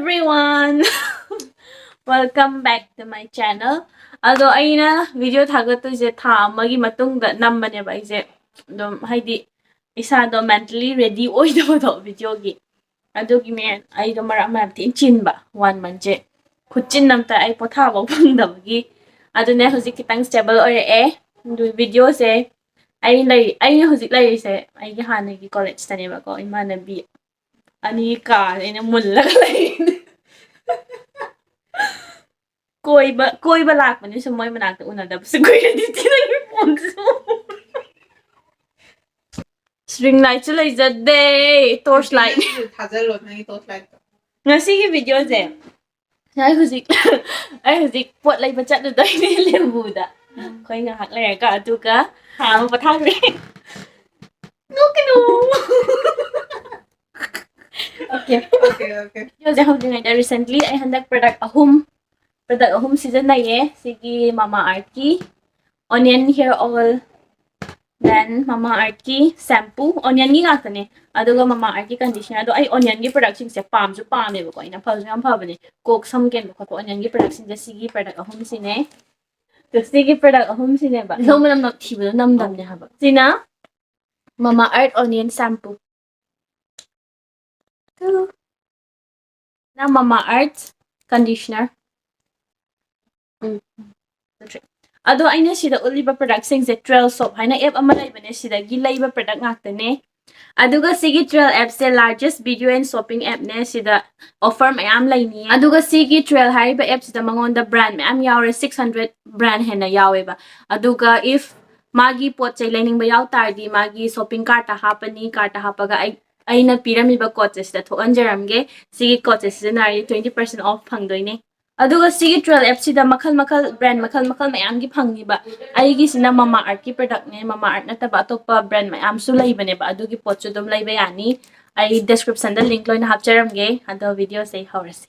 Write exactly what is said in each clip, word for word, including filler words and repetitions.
Everyone, welcome back to my channel. ꯑꯗꯣ ꯑꯩꯅ video ꯊꯥꯒꯠꯇꯣꯏꯁꯦ ꯊꯥ ꯑꯃꯒꯤ ꯃꯇꯨꯡꯗ ꯅꯝꯕꯅꯦꯕ ꯑꯩꯁꯦ꯫ ꯑꯗꯨꯝ ꯍꯥꯏꯗꯤ ꯏꯁꯥꯗꯣ mentally ready ꯑꯣꯏꯗꯕꯗꯣ ꯚꯤꯗꯤꯑꯣꯒꯤ꯫ ꯑꯗꯨꯒꯤꯅꯦ ꯑꯩꯗꯣ ꯃꯔꯛ ꯑꯃ ꯌꯥꯝ ꯊꯤꯅ ꯆꯤꯟꯕ, one monthꯁꯦ꯫ ꯈꯨꯠꯆꯤꯟ ꯑꯝꯇ ꯑꯩ ꯄꯣꯊꯥꯕ ꯐꯪꯗꯕꯒꯤ꯫ ꯑꯗꯨꯅꯦ ꯍꯧꯖꯤꯛ ꯈꯤꯇꯪ stable ꯑꯣꯏꯔꯛꯑꯦ꯫ ꯑꯗꯨ ꯚꯤꯗꯤꯑꯣꯁꯦ ꯑꯩ ꯂꯩ-, ꯑꯩꯅ ꯍꯧꯖꯤꯛ ꯂꯩꯔꯤꯁꯦ ꯑꯩꯒꯤ ꯍꯥꯟꯅꯒꯤ ꯀꯣꯂꯦꯖꯇꯅꯦꯕꯀꯣ꯫ ꯏꯃꯥꯟꯅꯕꯤ ꯑꯅꯤ ꯀꯥꯁꯦ ꯑꯩꯅ ꯃꯨꯜꯂꯒ ꯂꯩꯔꯤꯅꯦ꯫ ꯀꯣꯏꯕ, ꯀꯣꯏꯕ ꯂꯥꯛꯄꯅꯤ ꯁꯨꯝ ꯃꯣꯏ ꯃꯅꯥꯛꯇ ꯎꯅꯗꯕꯁꯨ ꯀꯨꯏꯔꯦ꯫ ꯑꯗꯨꯗꯤ ꯅꯪꯒꯤ ꯐꯣꯟꯁꯨ꯫ Ring lightꯁꯨ ꯂꯩꯖꯗꯦ, torch light꯫ ꯊꯥꯖꯜꯂꯣ ꯅꯪꯒꯤ torch lightꯇꯣ꯫ ꯉꯁꯤꯒꯤ ꯚꯤꯗꯤꯑꯣꯁꯦ ꯑꯩ ꯍꯧꯖꯤꯛ, ꯑꯩ ꯍꯧꯖꯤꯛ ꯄꯣꯠ ꯂꯩꯕ ꯆꯠꯂꯨꯗꯣꯏꯅꯦ ꯂꯦꯝꯕꯨꯗ꯫ ꯑꯩꯈꯣꯏ ꯉꯥꯏꯍꯥꯛ ꯂꯩꯔꯒ, ꯑꯗꯨꯒ ꯊꯥ ꯑꯃ ꯄꯣꯊꯥꯈ꯭ꯔꯦ꯫ ꯅꯣꯛꯀꯅꯨ꯫ Okay, okay, okay. ꯚꯤꯗꯤꯑꯣꯁꯦ ꯍꯧꯗ꯭ꯔꯤꯉꯩꯗ recently ꯑꯩ ꯍꯟꯗꯛ product ꯑꯍꯨꯝ, product ꯑꯍꯨꯝ ꯁꯤꯖꯤꯟꯅꯩꯌꯦ꯫ ꯁꯤꯒꯤ Mamaearthꯀꯤ Onion Hair Oil, then Mamaearthꯀꯤ shampoo, Onionꯒꯤ ꯉꯥꯛꯇꯅꯦ꯫ ꯑꯗꯨꯒ Mamaearthꯀꯤ conditioner꯫ ꯑꯗꯣ ꯑꯩ Onionꯒꯤ productꯁꯤꯡꯁꯦ ꯄꯥꯝꯁꯨ ꯄꯥꯝꯃꯦꯕꯀꯣ, ꯑꯩꯅ ꯐꯕꯁꯨ ꯌꯥꯝ ꯐꯕꯅꯦ꯫ ꯀꯣꯛ ꯁꯝ ꯀꯦꯟꯕ ꯈꯣꯠꯄ Onionꯒꯤ productꯁꯤꯡꯁꯦ ꯁꯤꯒꯤ product ꯑꯍꯨꯝꯁꯤꯅꯦ꯫ ꯑꯗꯣ ꯁꯤꯒꯤ product ꯑꯍꯨꯝꯁꯤꯅꯦꯕ꯫ ꯂꯧ ꯃꯅꯝ ꯅꯝꯊꯤꯕꯗꯣ ꯅꯝꯗꯕꯅꯦ ꯍꯥꯏꯕ꯫ ꯁꯤꯅ Mamaearth Onion Shampoo꯫ ꯅ Mamaearth conditioner꯫ ꯎꯝ꯫ ꯑꯗꯣ ꯑꯩꯅ ꯁꯤꯗ ꯎꯠꯂꯤꯕ productꯁꯤꯡꯁꯦ Trail Soap ꯍꯥꯏꯅ app ꯑꯃ ꯂꯩꯕꯅꯦ, ꯁꯤꯗꯒꯤ ꯂꯩꯕ product ꯉꯥꯛꯇꯅꯦ꯫ ꯑꯗꯨꯒ ꯁꯤꯒꯤ Trail appꯁꯦ largest video and shopping appꯅꯦ꯫ ꯁꯤꯗ offer ꯃꯌꯥꯝ ꯂꯩꯅꯤꯌꯦ꯫ ꯑꯗꯨꯒ ꯁꯤꯒꯤ Trail ꯍꯥꯏꯔꯤꯕ appꯁꯤꯗ ꯃꯉꯣꯟꯗ brand ꯃꯌꯥꯝ ꯌꯥꯎꯔꯦ, six hundred brand ꯍꯦꯟꯅ ꯌꯥꯎꯋꯦꯕ꯫ ꯑꯗꯨꯒ if ꯃꯥꯒꯤ ꯄꯣꯠ ꯆꯩ ꯂꯩꯅꯤꯡꯕ ꯌꯥꯎ ꯇꯥꯔꯗꯤ ꯃꯥꯒꯤ shopping cartꯇ ꯍꯥꯞꯄꯅꯤ, cartꯇ ꯍꯥꯞꯄꯒ ꯑꯩ, ꯑꯩꯅ ꯄꯤꯔꯝꯃꯤꯕ codeꯁꯦ ꯁꯤꯗ ꯊꯣꯛꯍꯟꯖꯔꯝꯒꯦ꯫ ꯁꯤꯒꯤ codeꯁꯦ ꯁꯤꯖꯤꯟꯅꯔꯗꯤ twenty percent off ꯐꯪꯗꯣꯏꯅꯦ꯫ ꯑꯗꯨꯒ ꯁꯤꯒꯤ Trail appꯁꯤꯗ ꯃꯈꯜ ꯃꯈꯜ, brand ꯃꯈꯜ ꯃꯈꯜ ꯃꯌꯥꯝꯒꯤ ꯐꯪꯅꯤꯕ꯫ ꯑꯩꯒꯤꯁꯤꯅ Mamaearthꯀꯤ productꯅꯦ, Mamaearth ꯅꯠꯇꯕ ꯑꯇꯣꯞꯄ brand ꯃꯌꯥꯝꯁꯨ ꯂꯩꯕꯅꯦꯕ, ꯑꯗꯨꯒꯤ ꯄꯣꯠꯁꯨ ꯑꯗꯨꯝ ꯂꯩꯕ ꯌꯥꯅꯤ꯫ ꯑꯩ descriptionꯗ link ꯂꯣꯏꯅ ꯍꯥꯞꯆꯔꯝꯒꯦ꯫ ꯑꯗꯣ videoꯁꯦ ꯍꯧꯔꯁꯤ꯫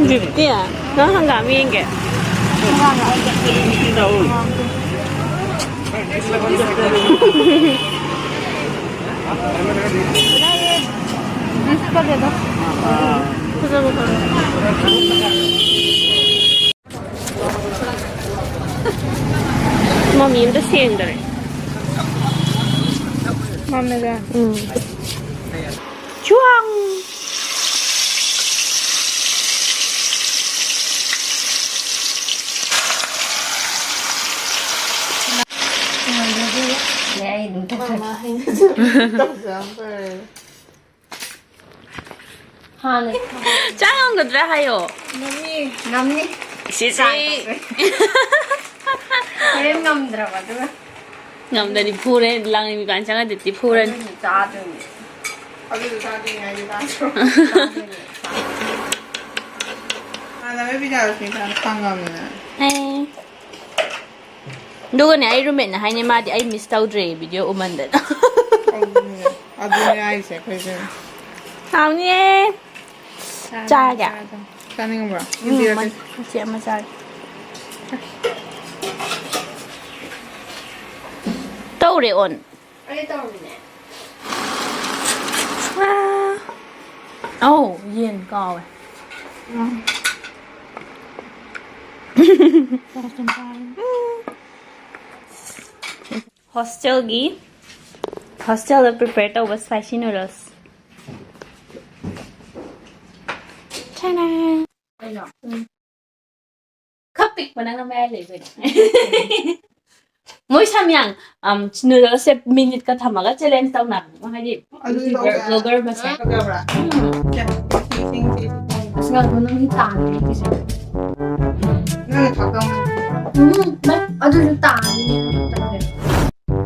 ꯗꯤꯞꯇꯤ, ꯅꯪ ꯍꯪꯒꯥꯝ ꯌꯦꯡꯒꯦ꯫ ꯐꯖꯗꯦꯗ꯫ ꯐꯖꯕ ꯈꯔ꯫ ꯃꯃꯤ ꯑꯝꯇ ꯁꯦꯡꯗꯔꯦ꯫ ꯃꯝꯃꯦꯗ꯫ ꯎꯝ꯫ ꯆ꯭ꯋꯥꯡ! ꯌꯥꯏ, ꯑꯗꯨꯝ ꯇꯧꯊꯣꯛ꯫ ꯃꯃꯥ ꯍꯩꯅꯗꯕ ꯇꯧꯖꯕ ꯐꯔꯦ꯫ ꯍꯥꯟꯅ ꯆꯥ ꯉꯝꯒꯗ꯭ꯔꯥ ꯍꯥꯏꯌꯣ꯫ ꯉꯝꯅꯤ꯫ ꯉꯝꯅꯤ꯫ ꯁꯤꯁꯤ꯫ Try ꯇꯧꯁꯦ꯫ ꯍꯣꯔꯦꯟ ꯉꯝꯗ꯭ꯔꯕ ꯑꯗꯨꯒ꯫ ꯉꯝꯗ꯭ꯔꯗꯤ ꯐꯨꯔꯦ, ꯂꯥꯡꯅꯤꯡꯕ ꯀꯥꯟ ꯆꯪꯉꯗꯤ ꯐꯨꯔꯅꯤ꯫ ꯑꯗꯨꯁꯨ ꯆꯥꯗꯣꯏꯅꯤ꯫ ꯑꯗꯨꯁꯨ ꯆꯥꯗꯣꯏꯅꯤ ꯍꯥꯏꯗꯤ ꯆꯥꯗ꯭ꯔꯣ? ꯆꯥꯗꯣꯏꯅꯤ꯫ ꯏꯃꯥꯟꯅꯕ ꯕꯤꯗ꯭ꯌꯥꯂꯛꯁꯃꯤ ꯐꯅ ꯐꯪꯉꯕꯅꯤꯅ꯫ ꯑꯦ꯫ ꯑꯗꯨꯒꯅꯦ, ꯑꯩ roommateꯅ ꯍꯥꯏꯅꯦ, ꯃꯥꯗꯤ ꯑꯩ miss ꯇꯧꯗ꯭ꯔꯦ video ꯎꯃꯟꯗꯅ꯫ ꯑꯗꯨꯅꯦ, ꯑꯗꯨꯅꯦ ꯍꯥꯏꯁꯦ ꯑꯩꯈꯣꯏꯁꯦ꯫ ꯍꯥꯎꯅꯤꯌꯦ꯫ ꯆꯥꯔꯒꯦ꯫ ꯆꯥꯔꯒꯦ꯫ ꯆꯥꯅꯤꯡꯕ꯭ꯔꯣ? ꯎꯝ, ꯏꯟꯗꯤꯔꯥ ꯃ-, ꯀꯩ-, ꯃꯆꯦꯠ ꯑꯃ ꯆꯥꯔꯒꯦ꯫ ꯇꯧꯔꯦ on꯫ ꯑꯩ ꯇꯧꯔꯤꯅꯦ꯫ ꯑꯥ꯫ ꯑꯧ, ꯌꯦꯟ ꯀꯥꯎꯋꯦ꯫ ꯎꯝ꯫ Hostelꯒꯤ, hostelꯗ prepare ꯇꯧꯕ spicy noodles꯫ ꯇꯅꯥ! ꯀꯩꯅꯣ? ꯎꯝ꯫ ꯈꯔ ꯄꯤꯛꯄ ꯅꯪꯅ ꯃꯌꯥꯏ ꯂꯩꯕꯩꯅꯦ꯫ ꯃꯣꯏ ꯁꯝ ꯌꯥꯝ, ꯑꯝ, noodlesꯁꯦ minuteꯀ ꯊꯝꯃꯒ challenge ꯇꯧꯅꯕꯅꯦ꯫ ꯍꯥꯏꯗꯤ ꯑꯗꯨꯗꯤ YouTuber, ꯇꯧꯁꯦ꯫ Vlogger ꯃꯁꯦꯟ꯫ ꯇꯧꯁꯦ ꯍꯥꯏꯕ꯭ꯔꯥ? ꯎꯝ꯫ ꯁꯦ, ꯁꯤ, ꯁꯤ, ꯁꯤ, ꯁꯤ꯫ ꯑꯁ, ꯉꯥꯏꯈꯣ, ꯅꯪꯒꯤ ꯇꯥꯡꯉꯦ ꯑꯩꯒꯤꯁꯦ꯫ ꯅꯪꯅ ꯊꯥꯛꯄ ꯑꯃ꯫ ꯎꯝ, ꯅꯪ ꯑꯗꯨꯁꯨ ꯇꯥꯡꯉꯦ꯫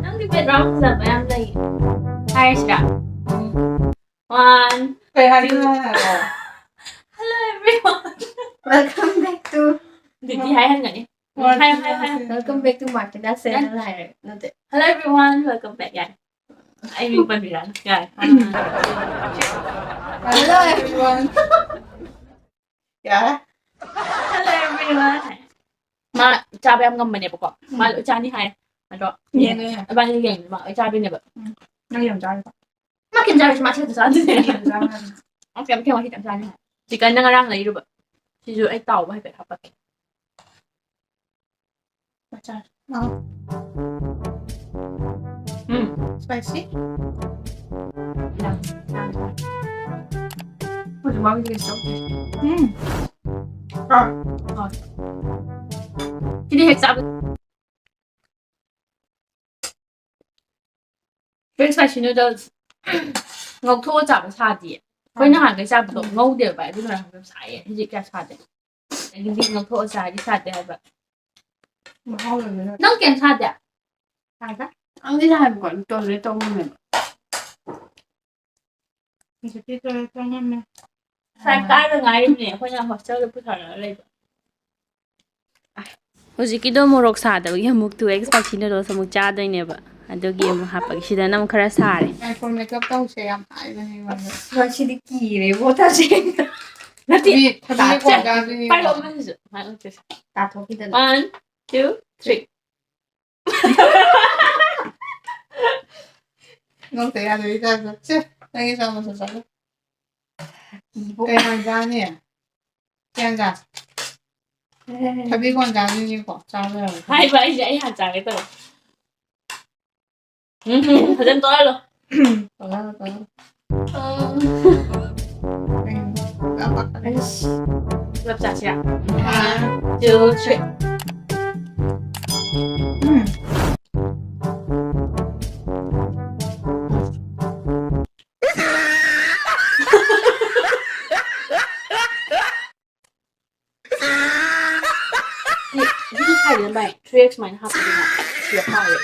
ꯅꯪꯗꯤ background ꯐꯖꯕ ꯌꯥꯝ ꯂꯩꯌꯦ꯫ ꯍꯥꯏꯔꯁꯤꯔꯥ? ꯎꯝ꯫ One, ꯀꯩ ꯍꯥꯏꯗꯣꯏꯅꯣ two꯫ ꯍꯥꯏꯔꯣ꯫ Hello everyone꯫ Welcome back to ꯗꯤꯗꯤ ꯍꯥꯏꯍꯟꯒꯅꯤ꯫ One, ꯍꯥꯏꯌꯣ, two, ꯍꯥꯏꯌꯣ, ꯍꯥꯏꯌꯣ꯫ Three꯫ Welcome back to Martina channel ꯍꯥꯏꯔꯦ꯫ ꯅꯠꯇꯦ꯫ Hello everyone, welcome back꯫ ꯌꯥꯔꯦ꯫ ꯑꯩ ꯃꯤꯡ ꯄꯟꯕꯤꯔꯛꯑꯅꯨ꯫ ꯌꯥꯔꯦ꯫ Hello everyone꯫ ꯌꯥꯔꯦ꯫ Hello everyone꯫ ꯃꯥ ꯆꯥꯕ ꯌꯥꯝ ꯉꯝꯕꯅꯦꯕꯀꯣ꯫ ꯃꯥ ꯎꯝ꯫ ꯂꯣꯏ ꯆꯥꯅꯤ ꯍꯥꯏ꯫ ꯑꯗꯣ ꯌꯦꯡꯉꯦ꯫ ꯏꯕꯥꯅꯤ ꯌꯦꯡꯉꯦ꯫ ꯃꯥ ꯂꯣꯏ ꯆꯥꯗꯣꯏꯅꯦꯕ꯫ ꯎꯝ꯫ ꯅꯪ ꯌꯥꯝ ꯆꯥꯔꯦꯀꯣ꯫ ꯆꯥꯛ ꯀꯩꯝ ꯆꯥꯔꯁꯨ ꯃꯥ ꯁꯤ ꯈꯛꯇ ꯆꯥꯗꯣꯏꯅꯦ꯫ ꯆꯥꯛ ꯀꯩꯝ ꯊꯦꯡꯉꯣꯏ ꯁꯤ ꯈꯛꯇ ꯆꯥꯅꯤ꯫ ꯆꯤꯛꯀꯟꯅ ꯉꯔꯥꯡ ꯂꯩꯔꯨꯕ꯫ ꯁꯤꯁꯨ ꯑꯩ ꯇꯥꯎꯕ ꯍꯥꯏꯐꯦꯠ ꯍꯥꯞꯄꯛꯀꯦ꯫ ꯃꯆꯥ꯫ ꯑꯥ꯫ ꯎꯝ꯫ Spicy? ꯌꯥꯝ, ꯌꯥꯝ ꯆꯥꯏ꯫ ꯍꯧꯖꯤꯛ ꯃꯥꯒꯤ taste ꯇꯧꯗꯦ꯫ ꯎꯝ꯫ ꯑꯥ꯫ ꯍꯣꯏ꯫ ꯁꯤꯗꯤ ꯍꯦꯛ ꯆꯥꯕ꯫ French spicy noodles ꯉꯧꯊꯣꯛꯑ ꯆꯥꯕ ꯁꯥꯗꯤꯌꯦ꯫ ꯑꯩꯈꯣꯏ ꯅꯍꯥꯟꯈꯩ ꯆꯥꯕꯗꯣ ꯎꯝ꯫ ꯉꯧꯗꯦꯕ, ꯑꯗꯨꯅ ꯌꯥꯝ ꯁꯥꯏꯌꯦ꯫ ꯍꯧꯖꯤꯛ ꯀꯌꯥ ꯁꯥꯗꯦ꯫ ꯑꯗꯨꯗꯤ ꯉꯧꯊꯣꯛꯑ ꯆꯥꯔꯗꯤ ꯁꯥꯗꯦ ꯍꯥꯏꯕ꯫ ꯃꯍꯥꯎ ꯂꯩꯕꯅ꯫ ꯅꯪ ꯀꯩꯝ ꯁꯥꯗꯦ? ꯁꯥꯗꯦ꯫ ꯅꯪꯗꯤ ꯁꯥꯏꯕꯀꯣ, ꯑꯗꯨꯝ tolerate ꯇꯧ ꯉꯝꯃꯦꯕ꯫ ꯍꯧꯖꯤꯛꯇꯤ tolerate ꯇꯧ ꯉꯝꯃꯦ꯫ ꯉꯁꯥꯏ ꯀꯥꯏꯗ ꯉꯥꯏꯔꯤꯕꯅꯦ ꯑꯩꯈꯣꯏꯅ hostel ꯗ ꯄꯨꯊꯔꯒ ꯂꯩꯕ꯫ ꯍꯧꯖꯤꯛꯀꯤꯗꯣ ꯃꯣꯔꯣꯛ ꯁꯥꯗꯕꯒꯤ ꯑꯃꯨꯛ two X spicy noodles ꯑꯃꯨꯛ ꯆꯥꯗꯣꯏꯅꯦꯕ꯫ ꯑꯗꯨꯒꯤ ꯑꯃꯨꯛ ꯍꯥꯞꯄꯒꯦ꯫ ꯁꯤꯗꯅ ꯑꯃꯨꯛ ꯈꯔ ꯁꯥꯔꯦ꯫ ꯉꯥꯏꯈꯣ, makeup ꯇꯧꯁꯦ ꯌꯥꯝ ꯍꯥꯏꯕꯅꯦ ꯑꯩꯉꯣꯟꯗ꯫ ꯑꯁ, ꯉꯁꯤꯗꯤ ꯀꯤꯔꯦꯕꯣ, ꯇꯁꯦꯡꯅ꯫ ꯅꯠꯇꯦ, ꯊꯕꯤ ꯇꯥ-, ꯀꯣꯟꯖꯥꯗꯨꯅꯤ ꯄꯥꯏꯔꯛꯑꯣ, ꯀꯩꯅꯣ꯫ ꯑꯃꯁꯤꯁꯨ꯫ ꯃꯥ ꯅꯠꯇꯦ꯫ ꯇꯥꯊꯣꯛꯈꯤꯗꯅ꯫ One, two, three꯫ ꯅꯣꯛꯇ ꯌꯥꯗꯕꯩ ꯇꯥꯏꯞꯇ꯫ ꯁꯦ, ꯅꯪꯒꯤ ꯆꯥꯃꯁ ꯆꯠꯂꯣ꯫ ꯀꯤꯕꯨ꯫ ꯀꯩ ꯍꯥꯟ ꯆꯥꯅꯤ? ꯀꯩ ꯍꯥꯟ ꯆꯥ-, ꯑꯦ꯫ ꯊꯕꯤ ꯀꯣꯟ ꯆꯥꯗꯣꯏꯅꯤꯀꯣ, ꯆꯥꯕ ꯌꯥꯔꯣꯏ꯫ ꯍꯥꯏꯕ ꯑꯩꯁꯦ, ꯑꯩ ꯍꯥꯟ ꯆꯥꯒꯦ ꯇꯧꯔꯦ꯫ ꯎꯝ, ꯎꯝ, ꯐꯖꯅ ꯇꯣꯠꯍꯜꯂꯣ꯫ ꯇꯣꯠꯍꯜꯂꯣ, ꯇꯣꯠꯍꯜꯂꯣ꯫ ꯑꯥ꯫ ꯀꯩꯅꯣ? ꯌꯥꯝ ꯄꯥꯈꯠꯂꯦ꯫ ꯑꯩꯁ꯫ ꯄꯨꯂꯞ ꯆꯥꯁꯤꯔꯥ? One, two, three꯫ ꯎꯝ꯫ ꯁꯤ, ꯁꯤꯁꯨ ꯁꯥꯏꯗꯅ ꯚꯥꯏ, three X ꯁꯨꯃꯥꯏꯅ ꯍꯥꯞꯄꯗꯤꯅꯦ, ꯁꯤꯗ ꯐꯥꯎꯋꯦ꯫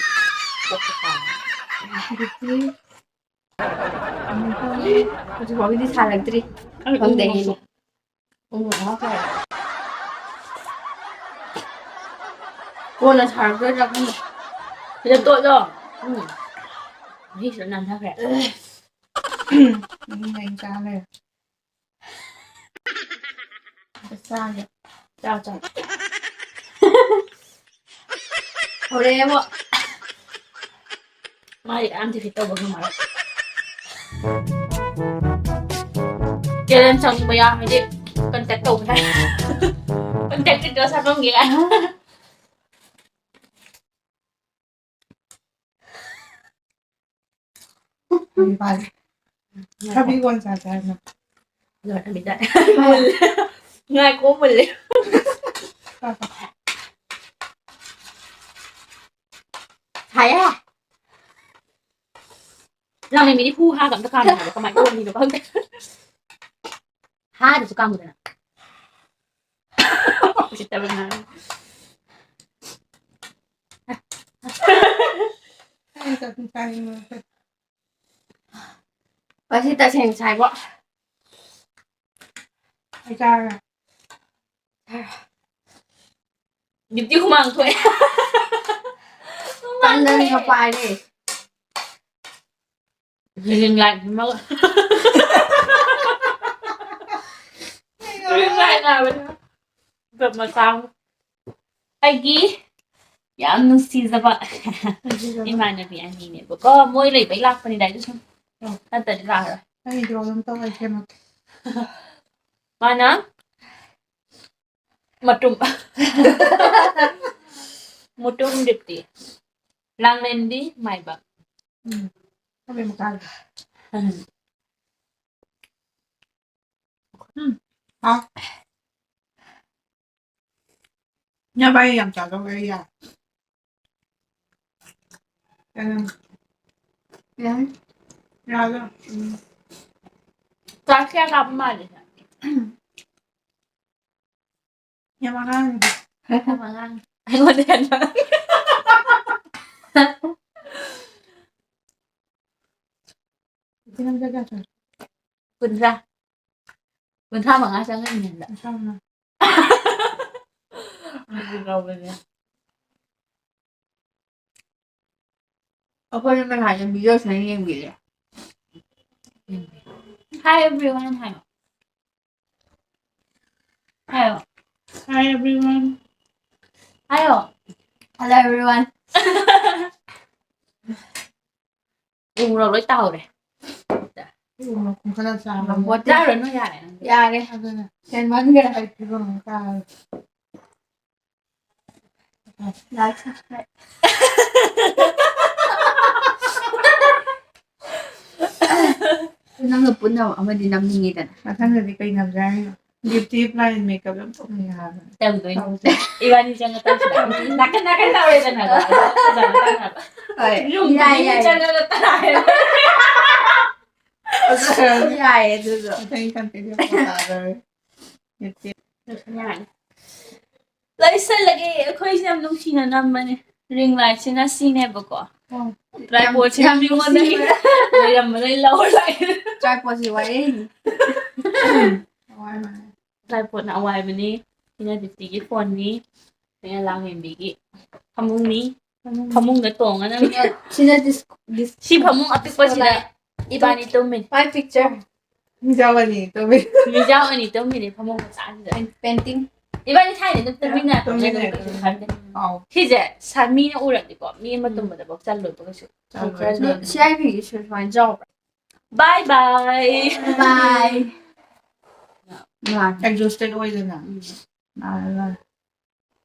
ꯀꯣꯛꯇ ꯐꯥꯎꯋꯦ꯫ ꯍꯧꯖꯤꯛꯇꯤ, ꯍꯧꯖꯤꯛ ꯐꯥꯎꯒꯤꯗꯤ ꯁꯥꯔꯛꯇ꯭ꯔꯤ꯫ ꯈꯪꯗꯦ ꯑꯩꯅ꯫ ꯎꯝ, ꯍꯥꯞꯈ꯭ꯔꯦ꯫ ꯀꯣꯟꯅ ꯁꯥꯔꯛꯇꯣꯏꯔꯥ ꯈꯪꯗꯦ꯫ ꯁꯤꯗ ꯇꯣꯠꯂꯣ꯫ ꯎꯝ꯫ ꯃꯍꯤꯁꯤꯗ ꯅꯥꯟꯊꯈ꯭ꯔꯦ꯫ ꯎꯝ, ꯑꯩ ꯆꯥ ꯂꯩꯔꯦ꯫ ꯑꯝꯇ ꯆꯥꯒꯦ꯫ ꯆꯥꯎ, ꯆꯥꯎ꯫ ꯍꯧꯔꯛꯑꯦꯕꯣ꯫ ꯃꯥꯗꯤ ꯀꯅꯥꯝ defeat ꯇꯧꯕ ꯉꯝꯃꯔꯣꯏ꯫ Challenge ꯆꯪꯕ ꯌꯥꯎꯔꯗꯤ contact ꯇꯧꯕ ꯌꯥꯏ꯫ Contact details ꯍꯥꯞꯄꯝꯒꯦ꯫ ꯊꯕꯤ ꯀꯣꯟ ꯆꯥꯁꯦ ꯍꯥꯏꯅ꯫ ꯂꯣꯏꯔꯝꯃꯤꯗ꯫ ꯃꯨꯜꯂꯦ꯫ ꯉꯥꯏꯈꯣ, ꯃꯨꯜꯂꯦ꯫ ꯍꯥꯏꯌꯦ꯫ ꯂꯥꯡꯂꯦꯟꯕꯤꯗꯤ ꯍꯨ ꯍꯥꯒ ꯑꯝꯇ ꯀꯥꯝꯗꯦ ꯍꯥꯏꯕ꯫ ꯀꯃꯥꯏꯅ ꯇꯧꯔꯝꯃꯤꯅꯣ ꯈꯪꯗꯦ꯫ ꯍꯥꯗꯨꯁꯨ ꯀꯥꯝꯃꯨꯗꯅ꯫ ꯎꯁꯤꯠꯇꯕ ꯉꯥꯡ꯫ ꯑꯩ ꯆꯠꯄ ꯆꯥꯅꯤꯡꯕ꯫ ꯉꯁꯤ ꯇꯁꯦꯡ ꯁꯥꯏꯕꯣ꯫ ꯑꯩ ꯆꯥꯔꯦ꯫ ꯗꯤꯞꯇꯤ ꯍꯨꯃꯥꯡ ꯊꯣꯛꯑꯦ꯫ ꯍꯨꯃꯥꯡ ꯀꯟꯗꯟ ꯊꯣꯛꯑꯦ꯫ ꯈꯔ ꯄꯥꯏꯔꯦ꯫ Ring light ꯑꯃꯒ꯫ Ring light ꯍꯥꯏꯕꯅꯦ꯫ ꯃꯆꯥ ꯑꯃ꯫ ꯑꯩꯒꯤ ꯌꯥꯝ ꯅꯨꯡꯁꯤꯖꯕ ꯅꯨꯡꯁꯤꯖꯕ꯫ ꯏꯃꯥꯟꯅꯕꯤ ꯑꯅꯤꯅꯦꯕꯀꯣ꯫ ꯃꯣꯏ ꯂꯩꯕꯩ ꯂꯥꯛꯄꯅꯤꯗ ꯑꯩꯁꯨ ꯁꯨꯝ꯫ ꯑꯣ꯫ ꯅꯠꯇ꯭ꯔꯗꯤ ꯂꯥꯛꯑꯔꯣꯏ꯫ ꯑꯩ draw ꯑꯗꯨꯝ ꯇꯧꯔ ꯁꯦꯝꯃꯛꯀꯦ꯫ ꯃꯥꯅ ꯃꯇꯨꯝ꯫ ꯃꯨꯇꯨꯝ ꯗꯤꯞꯇꯤ꯫ ꯂꯥꯡꯂꯦꯟꯕꯤ ꯃꯥꯏꯕ꯫ ꯎꯝ꯫ ꯑꯕꯦꯝꯃ ꯀꯥꯔꯦ꯫ ꯎꯝ꯫ ꯎꯝ꯫ ꯍꯥꯎ꯫ ꯅꯕꯥꯏ ꯌꯥꯝ ꯆꯥꯗꯧꯔꯦ ꯑꯩ ꯌꯥꯔꯦ꯫ ꯎꯝ꯫ ꯌꯥꯔꯦ꯫ ꯌꯥꯔꯦ꯫ ꯎꯝ꯫ ꯆꯥꯛ ꯀꯌꯥ ꯀꯥꯞꯄ ꯃꯥꯜꯂꯦ? ꯌꯥꯝ ꯑꯉꯥꯡ꯫ ꯌꯥꯝ ꯑꯉꯥꯡ꯫ ꯑꯩꯉꯣꯟꯗ ꯍꯦꯟꯕ꯫ ꯏꯆꯦ ꯅꯪ ꯆꯥꯛ ꯀꯌꯥ ꯆꯥꯔꯦ? ꯀꯨꯟꯊ꯭ꯔꯥ꯫ ꯀꯨꯟꯊ꯭ꯔꯥ ꯃꯉꯥ ꯆꯪꯉꯅꯤ ꯍꯟꯗꯛ꯫ ꯀꯨꯟꯊ꯭ꯔꯥ ꯃꯉꯥ꯫ ꯑꯗꯨ ꯂꯧꯕꯅꯦ꯫ ꯑꯩꯈꯣꯏꯅ ꯉꯁꯥꯏꯗ video ꯁꯦꯝ ꯌꯦꯡꯕꯤꯔꯦ꯫ Hi everyone ꯍꯥꯏꯌꯣ꯫ ꯍꯥꯏꯌꯣ꯫ Hi everyone꯫ ꯍꯥꯏꯌꯣ꯫ Hello everyone꯫ ꯎ ꯃꯣꯔꯣꯛ ꯂꯣꯏ ꯇꯥꯍꯧꯔꯦ꯫ ꯈꯔ ꯆꯥꯔꯨꯔꯅꯨ, ꯌꯥꯔꯦ ꯅꯪꯗꯤ꯫ ꯌꯥꯔꯦ꯫ ꯑꯗꯨꯅ ꯍꯦꯟꯃꯟꯈ꯭ꯔꯦ꯫ ꯑꯩ ꯐꯤꯕꯝ ꯑꯃ ꯇꯥꯔꯦ꯫ Like, subscribe. ꯅꯪꯒ ꯄꯨꯟꯅ ꯑꯃꯗꯤ ꯅꯝꯅꯤꯡꯉꯤꯗꯅ꯫ ꯃꯊꯪꯗꯗꯤ ꯀꯩ ꯅꯝꯖꯦ ꯍꯥꯏꯅꯣ? Beauty blind makeup ꯌꯥꯝ ꯇꯧꯅꯤꯡꯉꯦ ꯍꯥꯏꯕ꯫ ꯇꯧꯗꯣꯏꯅꯦ꯫ ꯇꯧꯁꯦ꯫ ꯏꯕꯥꯅꯤ ꯆꯪꯉ ꯇꯧꯁꯤꯔꯥ? ꯅꯥꯀꯟ ꯅꯥꯀꯟ ꯇꯧꯔꯦꯗꯅꯀꯣ꯫ ꯑꯗꯨꯒ ꯐꯖꯅ ꯇꯧꯅꯕ꯫ ꯍꯣꯏ꯫ Room ꯌꯥꯏ, ꯈꯨꯗꯤꯡꯒꯤ ꯌꯥꯏ꯫ ꯆꯪꯉꯒ ꯇꯥꯏ꯫ ꯌꯥꯏ ꯑꯗꯨꯁꯨ꯫ ꯃꯊꯪꯒꯤ content ꯌꯥꯝ ꯇꯥꯗꯧꯔꯦ꯫ ꯌꯥꯏ꯫ ꯂꯣꯏꯁꯜꯂꯒꯦ꯫ ꯑꯩꯈꯣꯏꯁꯦ ꯌꯥꯝ ꯅꯨꯡꯁꯤꯅ ꯅꯝꯕꯅꯦ꯫ Ring light ꯁꯤꯅ ꯁꯤꯅꯦꯕꯀꯣ꯫ ꯑꯣ꯫ Tripod ꯁꯤꯅ ꯌꯥꯝ ꯃꯤꯉꯣꯟꯗꯒꯤ ꯅꯨꯡꯁꯤꯕ꯫ ꯂꯩꯔꯝꯕꯗꯩ ꯂꯧꯔ ꯂꯥꯛꯑꯦ꯫ Tripod ꯁꯤ ꯋꯥꯔꯤꯅꯤ꯫ ꯍꯣꯏ, ꯃꯥꯅꯦ꯫ Tripod ꯅ ꯑꯋꯥꯏꯕꯅꯤ꯫ ꯁꯤꯅ ꯗꯤꯞꯇꯤꯒꯤ phone ꯅꯤ꯫ ꯁꯤꯅ ꯂꯥꯡꯂꯦꯟꯕꯤꯒꯤ ꯐꯃꯨꯡꯅꯤ꯫ ꯐꯃꯨꯡ꯫ ꯐꯃꯨꯡꯗ ꯇꯣꯡꯉ ꯅꯪ꯫ ꯁꯤꯅ, ꯁꯤꯅ dis-, dis-, ꯁꯤ ꯐꯃꯨꯡ ꯑꯄꯤꯛꯄꯁꯤꯗ disco light꯫ ꯏꯕꯥꯅꯤ ꯇꯨꯝꯃꯤꯅꯤ꯫ My picture꯫ ꯃꯤꯖꯥꯎ ꯑꯅꯤ ꯇꯨꯝꯃꯤ꯫ ꯃꯤꯖꯥꯎ ꯑꯅꯤ ꯇꯨꯝꯃꯤꯅꯤ ꯐꯃꯨꯡ ꯃꯆꯥꯁꯤꯗ꯫ And painting꯫ ꯏꯕꯥꯅꯤ ꯊꯥꯏꯅ ꯑꯗꯨꯝ ꯇꯨꯝꯃꯤꯟꯅꯔꯛꯄꯅꯦ, ꯇꯨꯝꯃꯤꯟꯅꯩ, ꯑꯗꯨꯝ ꯀꯩꯁꯨ ꯇꯨꯝꯃꯤꯟꯅꯩ꯫ ꯈꯟꯗꯦ꯫ ꯑꯥꯎ꯫ ꯁꯤꯁꯦ ꯁ-, ꯃꯤꯅ ꯎꯔꯗꯤꯀꯣ, ꯃꯤ ꯑꯃ ꯎꯝ꯫ ꯇꯨꯝꯕꯗꯐꯥꯎ ꯆꯜꯂꯣꯏꯕ ꯀꯩꯁꯨ꯫ ꯆꯜꯂꯣꯏ꯫ ꯈꯔ ꯑꯗꯣ ꯂꯩꯕꯅꯤ꯫ ꯁꯤ ꯑꯥꯏ ꯄꯤꯒꯤꯁꯨ ꯁꯨꯃꯥꯏꯅ ꯆꯥꯎꯕ꯭ꯔꯥ? Bye bye꯫ Bye꯫ ꯃꯥꯅꯦ꯫ Exhausted ꯑꯣꯏꯗꯅ꯫ ꯎꯝ꯫ ꯅꯥꯔꯦ, ꯅꯥꯔꯦ꯫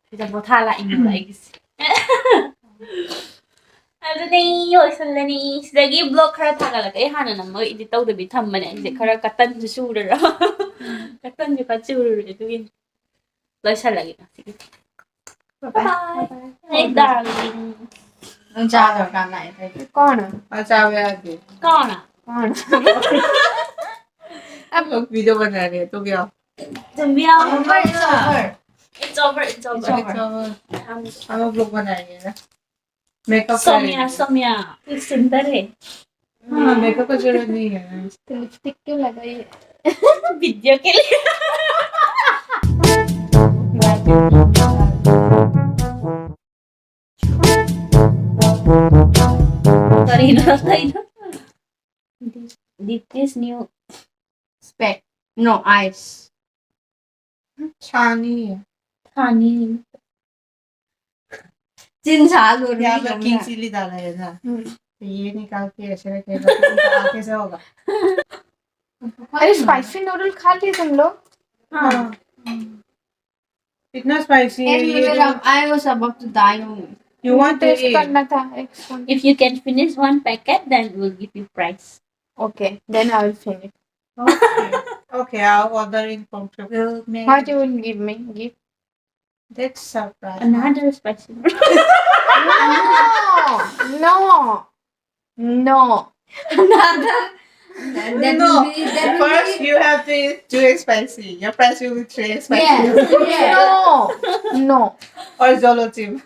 ꯁꯤꯗ ꯄꯣꯊꯥ ꯂꯥꯛꯏꯅꯦꯕ ꯑꯩꯒꯤꯁꯦ꯫ ꯑꯗꯨꯅꯦ, ꯂꯣꯏꯁꯜꯂꯅꯤ꯫ ꯁꯤꯗꯒꯤ vlog ꯈꯔ ꯊꯥꯒꯠꯂꯛꯀꯦ꯫ ꯑꯩ ꯍꯥꯟꯅ ꯅꯝꯃꯒ edit ꯇꯧꯗꯕꯤ ꯊꯝꯕꯅꯦ꯫ ꯑꯩꯁꯦ ꯈꯔ ꯀꯇꯟꯁꯨ ꯆꯨꯔꯨꯔꯕ꯫ ꯎꯝ꯫ ꯀꯇꯟꯁꯨ ꯈꯔ ꯆꯨꯔꯨꯔꯦ, ꯑꯗꯨꯒꯤꯅꯤ꯫ ꯂꯣꯏꯁꯜꯂꯒꯦ ꯉꯁꯤꯒꯤꯗꯤ꯫ Bye bye꯫ Bye bye꯫ Bye, darling꯫ ꯅꯪ ꯆꯥꯗꯧꯔꯀꯥꯟ ꯂꯥꯛꯑꯦ ꯇꯧꯔꯤꯁꯦ꯫ ꯀꯣꯟꯅ꯫ ꯑ, ꯆꯥꯕ ꯌꯥꯗꯦ꯫ ꯀꯣꯟꯅ꯫ ꯀꯣꯟꯅ꯫ ꯑꯃꯨꯛ video ꯕꯅꯥꯅꯦ, ꯇꯨꯝ ꯌꯥꯎ꯫ ꯇꯨꯝ ꯌꯥꯎ꯫ Over, it's over꯫ It's over, it's over꯫ It's over꯫ ꯌꯥꯝ ꯑꯃꯨꯛ vlog ꯕꯅꯥꯅꯦ꯫ Makeup ꯁꯣꯃꯤꯌꯥ, ꯇꯧꯔꯦ꯫ ꯁꯣꯃꯤꯌꯥ, ꯁꯤꯝꯇꯔꯦ꯫ ꯃꯥ makeup ꯀ ꯆꯠꯂꯅꯤ꯫ Lipstick ꯀ ꯂꯒꯥꯏ꯫ Video ꯀ ꯂꯤꯌꯦ꯫ ꯀꯔꯤꯅꯣ ꯇꯧꯔꯤꯗꯣ? This, this new spec, no, eyes꯫ ꯁꯥꯅꯤ꯫ ꯁꯥꯅꯤ꯫ ꯆꯤꯟ ꯁꯥ ꯂꯣꯏꯔꯦ ꯌꯥꯝꯅ ꯃꯤꯗꯧꯅ꯫ King Chilli ꯗꯥ ꯂꯩꯔꯦꯅ꯫ ꯎꯝ꯫ तो ये निकाल के ऐसे रखेगा तो उनका आगे से होगा। अरे, स्पाइसी नूडल खा लिए तुम लोग? हाँ। इतना स्पाइसी है ये। I was about to die. You want to taste eat? करना था एक spoon. If you can finish one packet, then we'll give you prize. Okay, then I will finish. Okay. Okay, I'll order in from Shopee. We'll make What you will give me? Give. That's surprise. Another spicy. No, no, no. Another. That No. Will be, that will First, be, you have to eat too spicy. Your prize will be too spicy. Yes, yes. No, no. Or Zolo team.